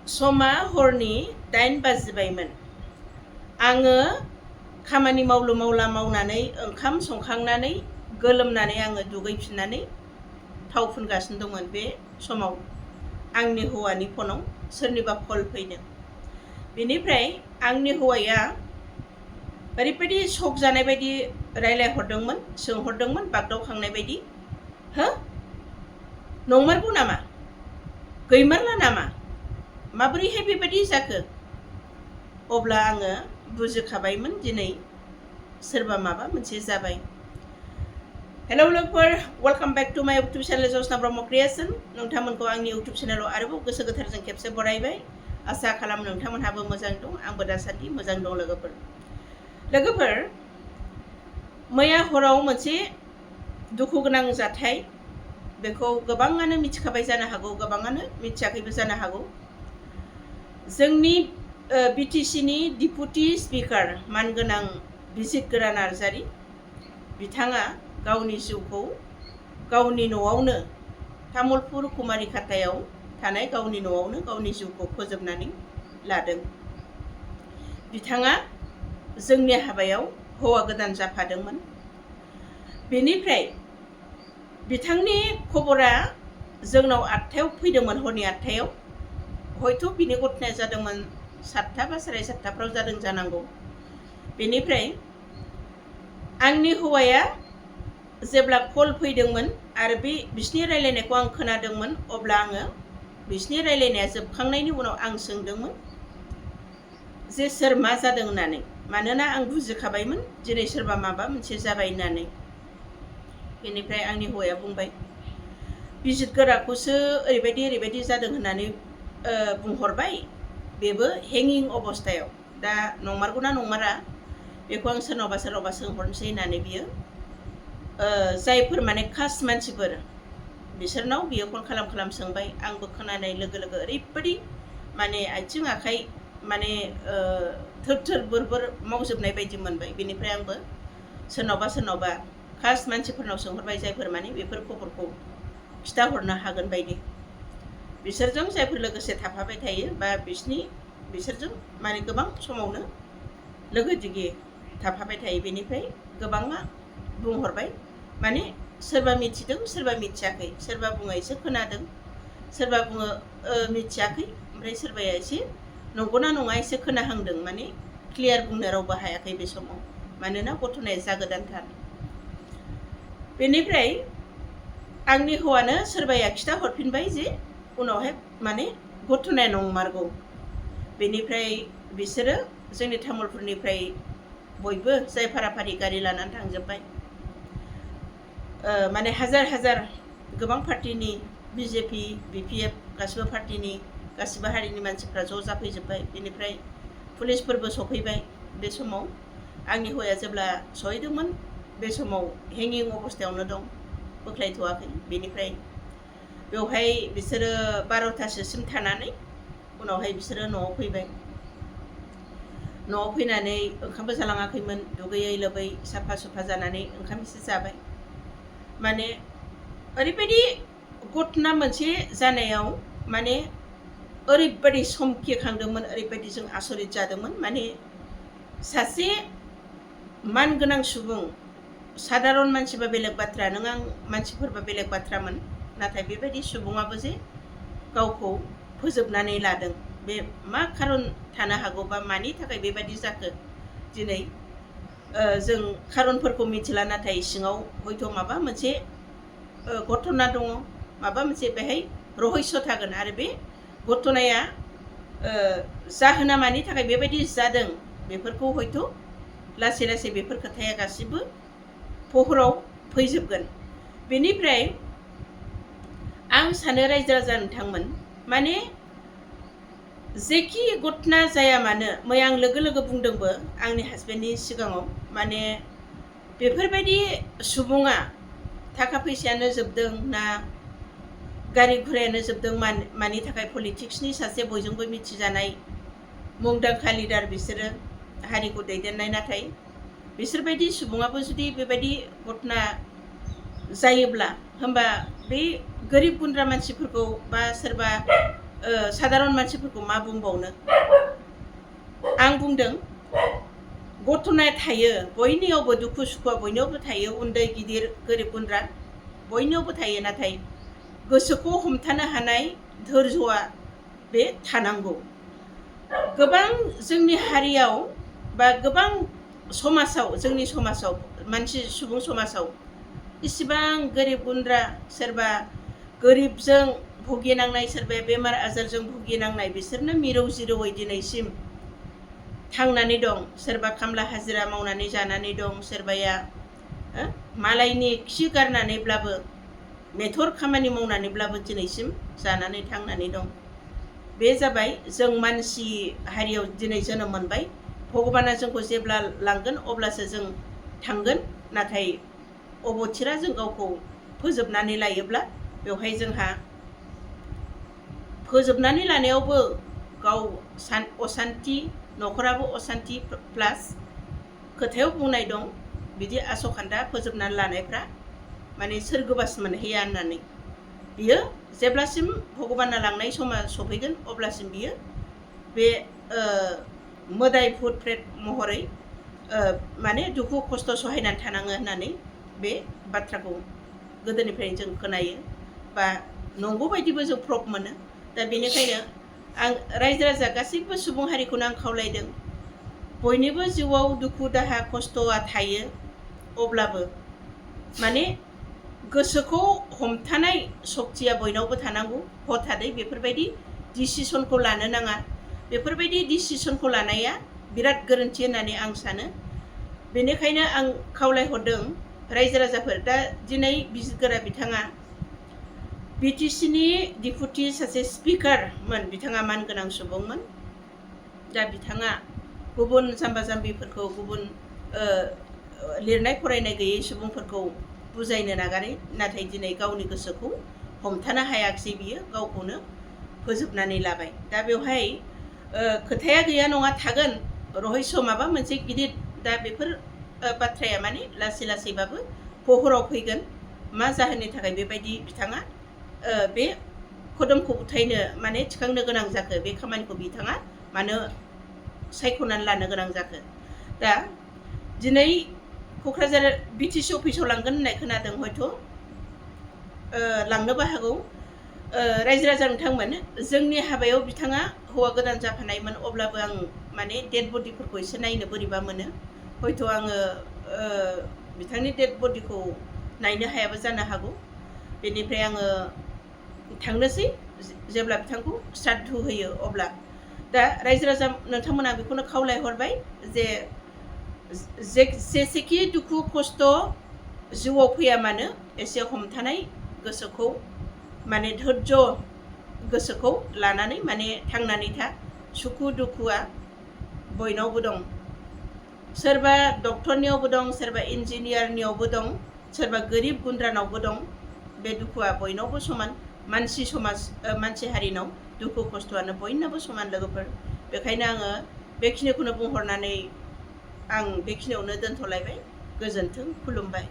समा हरनि 8 बाजिबायमोन। आङो खामानि मावलु मावला मावनानै ओंखाम संखांनानै गोलोमनानै आङो दुगैफिननानै थाव फुनगासिनो दंमोन। बे समाव आंनि हौवानि फनाव सोरनिबा कल फैदों। बेनिफ्राय आंनि हौवाया ओरैबायदि शक जानाय बायदि रायलायहरदोंमोन, सोंहरदोंमोन बागदावखांनाय बायदि, हो नंमारगौ नामा? गैमारला नामा? माबोरैहाय बेबायदि जाखो? अब्ला आङो बुजिखाबायमोन दिनै सोरबा माबा मोनसे जाबाय। हेलौ लोगोफोर, वेलकाम बेक टु माय इउटुब चेनेल जसना ब्रह्म क्रिएशन। नोंथांमोनखौ आंनि इउटुब चेनेलाव आरोबाव गोसो गोथारजों खेबसे बरायबाय। आसा खालामो नोंथांमोनहाबो मोजां दं, आंबो दासान्दि मोजां दं। लोगोफोर, मैया हराव मोनसे दुखु गोनां जाथाय, बेखौ गोबाङानो मिथिखाबाय जानो हागौ, गोबाङानो मिथियाखैबो जानो हागौ। जोंनि बिटिसिनि डिपुटि स्पिकार मानगोनां बिजितगोरा नार्जारि, बिथाङा गावनि जिउखौ गावनि न'आवनो तामुलपुर कुमारिखातायाव थानाय गावनि न'आवनो गावनि जिउखौ फोजोबनानै लादों। बिथाङा जोंनि हाबायाव हौवा गोदान जाफादोंमोन। बेनिफ्राय बिथांनि खबरा जोंनाव 8टायाव फैदोंमोन, हरनि 8टायाव। हयथ' बिनि घटनाया जादोंमोन 7टा बा 7:30फ्राव जादों जानांगौ। बेनिफ्राय आंनि हौवाया जेब्ला कल फैदोंमोन आरो बिसिनि रायलायनायखौ आं खोनादोंमोन, अब्ला आङो बिसिनि रायलायनाया जोबखांनायनि उनाव आं सोंदोंमोन जे सोर मा जादों होननानै, मानोना आं बुजिखाबायमोन दिनै सोरबा माबा मोनसे जाबाय होननानै। बेनिफ्राय आंनि हौवाया बुंबाय, बिजितगोराखौसो ओरैबायदि जादों होननानै बुंहरबाय, बेबो हेंगिं अबस्थायाव। दा नंमारगौना नंमारा बेखौ आं सोरनावबा सोंहरनोसै होननानै बियो जायफोर माने कास्ट मानसिफोर बिसोरनाव बियो फन खालाम सोंबाय। आंबो खोनानाय लोगो लोगो ओरैबायदि माने आथिं आखाइ माने थोर बोर मावजोबनाय बायदि मोनबाय। बेनिफ्राय आंबो सोरनावबा कास्ट मानसिफोरनाव सोंहरबाय, जायफोर माने बेफोर खबरखौ खिथाहरनो हागोन बायदि। बिसोरजों जायफोर लोगोसे थाफाबाय थायो बा बिसोरजों माने गोबां समावनो लोगो दिगि थाफाबाय थायो। बेनिफ्राय गोबाङा बुंहरबाय, माने सोरबा मिथिदों सोरबा मिथियाखै, सोरबा बुङो एसे खोनादों, सोरबा बुङो मिथियाखै, ओमफ्राय सोरबाया एसे नंगौना नङा एसे खोनाहांदों, माने क्लियार बुंनो रावबो हायाखै बे समाव, मानोना घटनाया जागोदानथार। बेनिफ्राय आंनि हौवानो सोरबाया खिथा हरफिनबाय जे उनावहाय माने घटनाया नंमारगौ। बेनिफ्राय बिसोरो जोंनि तामुलपुरनिफ्राय बयबो जाय फाराफारि गारि लानानै थांजोब्बाय। माने हाजार गोबां पार्टिनि, बिजेपि, बिपिएफ गासिबो पार्टिनि गासिबो हारिनि मानसिफ्रा ज' जाफैजोब्बाय। बेनिफ्राय पुलिसफोरबो सफैबाय। बे समाव आंनि हौवाया जेब्ला सहैदोंमोन, बे समाव हेंगिं अबस्थायावनो दं, बोख्लायथ'वाखै। बेनिफ्राय बेवहाय बिसोरो 12टासोसिम थानानै उनावहाय बिसोरो न'आव फैबाय। न'आव फैनानै ओंखामबो जालाङाखैमोन, दुगैयै लोबै साफा सुफा जानानै ओंखाम एसे जाबाय। माने ओरैबायदि घटना मोनसे जानायाव माने ओरैबायदि समखिखांदोंमोन, ओरैबायदि जों आसरित जादोंमोन। माने सासे मानगोनां सुबुं, सादारन मानसिबा बेलेग बाथ्रा, नों आं मानसिफोरबा बेलेग बाथ्रामोन, नाथाय बेबायदि सुबुङाबो जे गावखौ फोजोबनानै लादों, बे मा खारन थानो हागौ बा मानि थाखाय बेबायदि जाखो दिनै जों खारनफोरखौ मिथिला, नाथाय सिङाव हयथ' माबा मोनसे घटना दङ, माबा मोनसे बेहाय रहस्य थागोन। आरो बे घटनाया जाहोना मानि थाखाय बेबायदि जादों, बेफोरखौ हयथ' लासै बेफोर खोथाया गासिबो फहराव फैजोबगोन। बेनिफ्राय आं सानो रायजो राजा नोंथांमोन, माने जेखि घटना जाया मानो, मैया आं लोगो बुंदोंबो आंनि हासबेन्डनि सिगाङाव, माने बेफोरबायदि सुबुङा थाखा फैसायानो जोबदों ना गारि घुरायानो जोबदों, मानि थाखाय पलिटिक्सनि सासे बयजोंबो मिथिजानाय मुंदांखा लिडार, बिसोरो हारिखौ दैदेननाय, नाथाय बिसोरबायदि सुबुङाबो जुदि बेबायदि घटना जायोब्ला, होमबा बे गोरिब गुन्द्रा मानसिफोरखौ बा सोरबा सादारन मानसिफोरखौ मा बुंबावनो आं बुंदों घटना थायो बयनियावबो दुखु सुखुआ बयनियावबो थायो उन्दै गिदिर गोरिब गुन्द्रा बयनियावबो थायो नाथाय गोसोखौ हमथानो हानाय धोर्जोआ बे थानांगौ गोबां जोंनि हारियाव बा गोबां समाजाव जोंनि समाजाव मानसि सुबुं समाजाव इसिबां गोरिब गुन्द्रा सोरबा गोरिबजों भुगिनांनाय सोरबाया बेमार आजारजों भुगिनांनाय बिसोरनो मिरौ जिरौयै दिनैसिम थांनानै दं सोरबा खामला हाजिरा मावनानै जानानै दं सोरबाया मालायनि खि गारनानैब्लाबो मेथर खामानि मावनानैब्लाबो दिनैसिम जानानै थांनानै दं बे जाबाय जों मानसि हारियाव दिनै जोनोम मोनबाय भगबाना जोंखौ जेब्ला लांगोन अब्लासो जों थांगोन नाथाय अबथिरा जों गावखौ फोजोबनानै लायोब्ला बेवहाय जोंहा फोजोबनानै लानायावबो गाव असान्ति न'खराबो असान्ति प्लास खोथायाव बुंनाय दं बिदि आसखान्दा फोजोबनानै लानायफ्रा माने सोरगोबास मोनहैया होननानै बियो जेब्लासिम भगबाना लांनाय समा सफैगोन अब्लासिम बियो बे मोदाय भुत प्रेत महरै माने दुखु खस्थ सहायनानै थानाङो होननानै बे बाथ्राखौ गोदोनिफ्रायनो जों खोनायो बा नंगौ बायदिबो जों प्रब मोनो दा बेनिखायनो आं रायजो राजा गासैबो सुबुं हारिखौनो आं खावलायदों बयनिबो जिउआव दुखु दाहा खस्थआ थायो अब्लाबो माने गोसोखौ हमथानाय सक्तिया बयनावबो थानांगौ हथादै बेफोरबायदि डिसिसनखौ लानो नाङा बेफोरबायदि डिसिसनखौ लानाया बिराद गोरोन्थि होननानै आं सानो बेनिखायनो आं खावलायहरदों रायजो राजाफोर दा दिनै बिजिरगोरा बिथाङा बिटिसिनि डिपुटि सासे स्पिकारमोन बिथाङा मानगोनां सुबुंमोन दा बिथाङा गुबुन जाम्बा जाम्बिफोरखौ गुबुन लिरनाय फरायनाय गैयै सुबुंफोरखौ बुजायनो नागारै नाथाय दिनै गावनि गोसोखौ हमथानो हायाखिसै बियो गावखौनो फोजोबनानै लाबाय दा बेवहाय खोथाया गैया नङा थागोन रहस्य माबा मोनसे गिदिर दा बेफोर बाथ्राया माने लासै लासैबाबो पहराव फैगोन मा जाहोननि थाखाय बेबायदि बिथाङा बे खदमखौ उथायनो माने थिखांनो गोनां जाखो बे खामानिखौ बिथाङा मानो सायख'नानै लानो गोनां जाखो दा दिनै क'क्राझार बिटिसि अफिसाव लांगोन होननाय खोनादों हयथ' लांनोबो हागौ रायजो राजा नोंथांमोन जोंनि हाबायाव बिथाङा हौवा गोदान जाफानायमोन अब्लाबो आं माने डेड बडिफोरखौ एसे नायनो बोरैबा मोनो हयथ' आङो बिथांनि डेड बडिखौ नायनो हायाबो जानो हागौ बेनिफ्राय आङो थांनोसै जेब्ला बिथांखौ श्राद्ध होयो अब्ला दा रायजो राजा नोंथांमोना बेखौनो खावलायहरबाय जे जेसेखि दुखु खस्थ जिउआव फैया मानो एसे हमथानाय गोसोखौ माने धैर्य गोसोखौ लानानै माने थांनानै था सुखु दुखुआ बयनावबो दं सोरबा डक्टरनियावबो दं सोरबा इन्जिनियारनियावबो दं सोरबा गोरिब गुन्द्रानावबो दं बे दुखुआ बयनावबो समान मानसि समाज मानसि हारिनाव दुखु खस्थआनो बयनाबो समान लोगोफोर बेखायनो आङो बेखिनिखौनो बुंहरनानै आं बेखिनियावनो दोनथ'लायबाय गोजोन्थों खुलुमबाय।